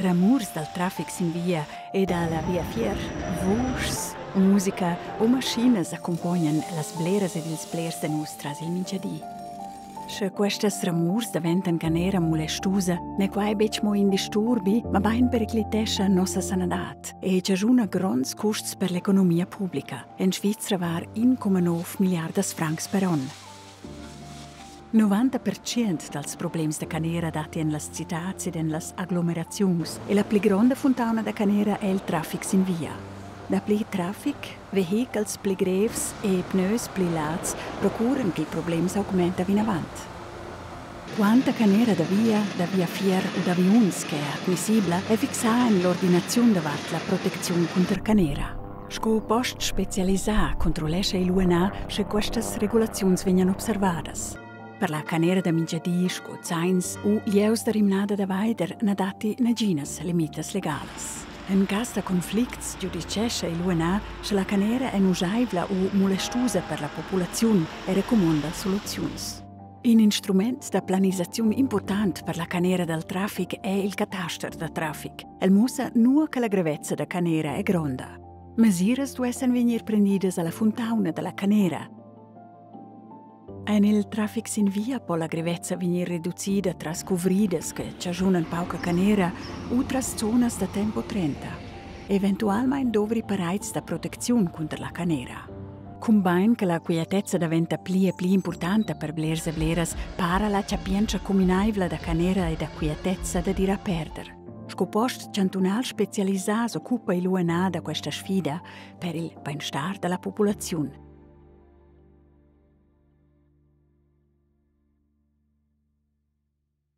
Ramurs dal traffic sin via e da la viafier, vuschs, musica u maschinas accumpognan las bleras ed ils blers da nus tras il mintgadi. Sche questas ramurs daventan canera mulestusa, n'è quai betg mo in disturbi, mabain periclitescha nossa sanadad e chaschuna gronds custs per l'economia publica. En Svizra var 1,9 milliardas francs per onn. 90% dals problems da canera datti en las citads ed en las aglomeraziuns e la pli gronda funtauna da canera è il traffic sin via. Dapli traffic, vehichels pli grevs e pneus pli lads procuran ch'il problem s'augmenta vinavant. Quanta canera da via, da viafier u d'aviuns che è admissibla è fixà en l'ordinaziun davart la protecziun cunter canera. Sco post spezialisà controllescha il UNA, sche questas regulaziuns vegnan observadas. Per la canera da mintgadi sco zains u lieus da rimnada da vaider na datti naginas limitas legalas. En cas da conflicts giudicescha il UNA, sche la canera è nuschaivla u molestusa per la populaziun e recumonda soluziuns. In instrument da planisaziun impurtant per la canera dal traffic è il cataster da traffic. El mussa nua che la grevezza da canera è gronda. Mesiras duessan vegnir prendidas alla funtauna dalla canera. En il traffic sin via po la grevezza vegnir reducida tras cuvridas che chaschunan pauca canera u tras zonas da tempo 30. Eventualmain dovri paraids da protecziun cunter la canera. Cumbain che la quietezza daventa pli e pli impurtanta per blers e bleras, para la chapientscha cuminaivla da canera e da quietezza dad ir a perder. Sco post chantunal spezialisà s'occupa il UNA da questa sfida per il bainstar da la populaziun.